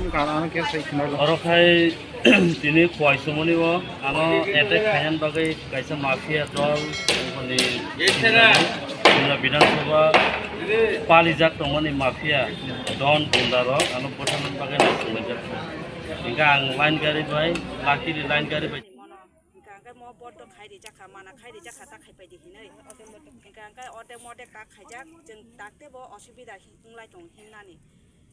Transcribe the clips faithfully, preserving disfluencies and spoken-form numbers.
Oro khai tini Khowai Sumoni o ano attack khainani bagwi kaisa mafia dol, ani Simla Bidhan Sabha palijak tongmani mafia don gunda rok ano bwtharnani bagwi no sumijak. Hingkhe ang line gari bai, luckily line gari bai. Hingkha hingkhe mo bodo khai rijak kha, mana khai rijak kha, ta khai paidi hinwi. Hingkha hingkhe ordek modek ta khaijak, chwng takte bo osubida hi-, wnglai tong himnani.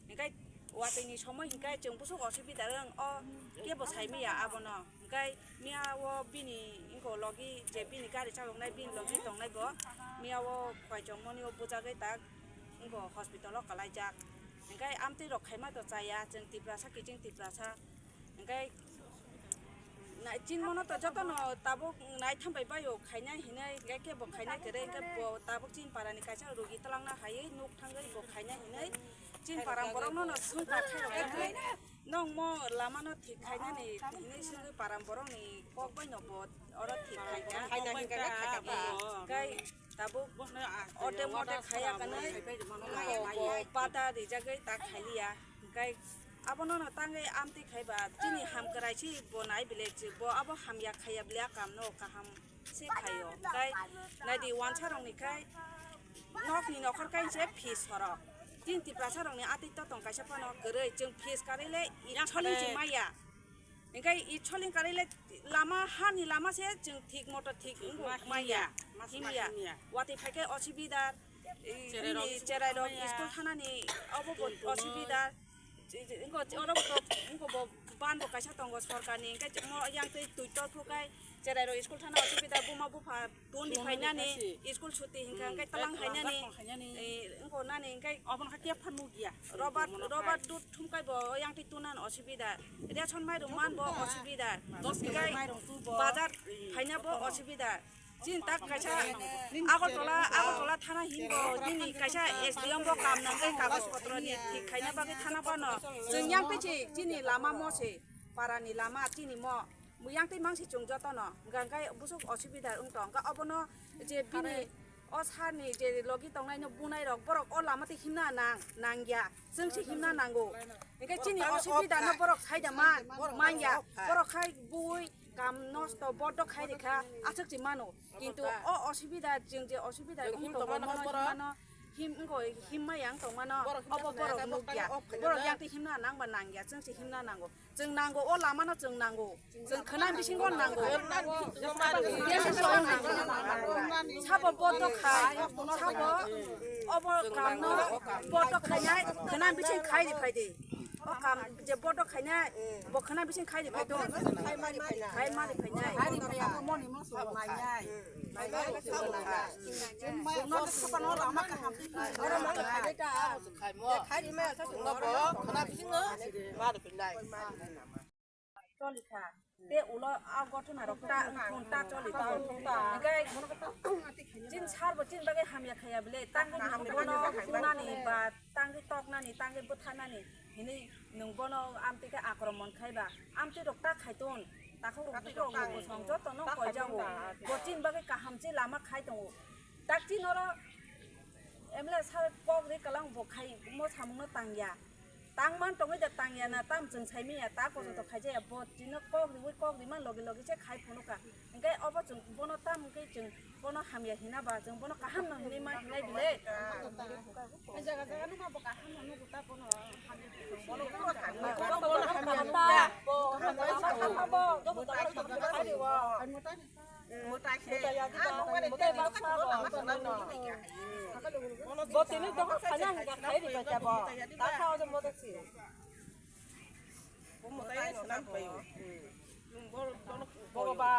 Hingkhe watwi ni somoi hingkhe chwng busuk osubida wng o, kebo sai maya abono. Hingkhe miya o bini wngko logi je bini gari chaloknai bini logi tongnai bo, miya o Khowai Sumoni o bujagwi tak wngko hospital o kwlaijak. Hingkhe amtwi rok khaima to chaya, chwng Tiprasa kiching Tiprasa. Hingkhe nai-, chinmano to jotono tabuk naitham bai baio khaina hinwi, hingkhe kebo khaina kwrwi, hingkhe bo tabuk chini parani kaisa rugi twlangna haiwi nuk thangwi bo khaina hinwi, chini parang borokno no swngkha khairok jaknai, nokmo lamano thik khainani hinwi swngwi parang borokni kok baino bo oro thik khaina. Khaina hingkhe khaina. Hingkhe tabuk ode mode khaya kanai, bo bada rijagwi ta khailiya. Hingkhe abono no tangwi amtwi khaiba chini hamkrai si bo nai bile, bo abo hamya khaiya bile a kamno kaham se khaio. Hingkhe naidi wansa rokni khai nokni nokhor kaisa phis sorok. Tin Tiprasa rokni atwi to tong kaisa phano kwrwi, chwng phis karwi le i choling si maya. Hingkhe i choling karwi le lama, hani lama se chwng thik moto thik wngbo maya, himya. Watwi phaikhe osubida, i, cherai rok school thanani obo bo osubida. Wngko oro bo, wngko bo ban bo kaisa tongo sorkarni, hingkhe mo yang twi twi tor phukai cherai rok school thana osubida, buma bupha toni phainani, school suti hingkha hingkhe talang phainani, wngko nani hingkhe obono khe phano giya. Robert, Robert dut thumkai bo yang twi tunan osubida, ration mairum man bo osubida, hingkhe bazar phaina bo osubida. Chini tak kaisa Agartala, Agartala thana hinbo nini kaisa S D M bo kam nangkhe kagoj potro ni thik khaina bagwi thana phano. Chwng yang twi se chini lama mo se, parani lama chini mo. Yang twi mangsi chwng jotono. Hingkha hingkhe busuk osubida wng tong. Hingkha obono je bini o sarni je logi tongnaino bunai rok borok o lama twi himna nang, nangya. Chwng se himna nango. Hingkhe chini osubida no borok saida man, manya. Borok khai bui kam nosto bodo khai rikha, aswk se mano. Kintu o osubida, chwng je osubida wng tongo, mono himano, him, wngkho himma yang tongmano, obo borok nukya. Borok yang twi himna nangba nangya, chwng se himna nango. Chwng nango, o lamano chwng nango. Chwng khwna bisingo nango. Sabo bodo khai, sabo obo kamno bodo khainai, khwna bising khai ri phaidi. O kam je bodo khainai, bo khwna bising khai ri phaidi. Khai mari phainai. Choli kha. Te ulo a gotona rok ta wngthun ta choli ta. Hingkhe chin sar bo chin bagwi hamya khaya bile, tangwi bono tunani ba tangwi toknani, tangwi bwtharnani hinwi nwng bono amtwi khe akromon khaiba. Amtwi rok ta khaiton, takhuk rok bukrok rok bwsong jotono koijago. Bo chin bagwi kaham se lama khai tongo. Tak chin oro M L A sir kok ri kwlang bo khai mo samungno tangya. Tang man tongwi da tangya na tam chwng sai manya ta koso to khai jaya bo chino kok riwi kok ri man logi logi se khai phunukha. Hingkhe obo chwng bono tam hwnkhe chwng bono hamya hina ba chwng bono kaham no hinwi ma hinai bile. Jaga jaga numa bo kaham no nugo ta bono hamya. Bono hamya ta. Bo hamya ta bo. Mutai se. Mutai ya di ba. Mutai ba sa bo. Bo tini dohor khana hingka khai ri ba ta bo. Ta kha o mo ta si. Bo mutai se na bai. Bo bo ba.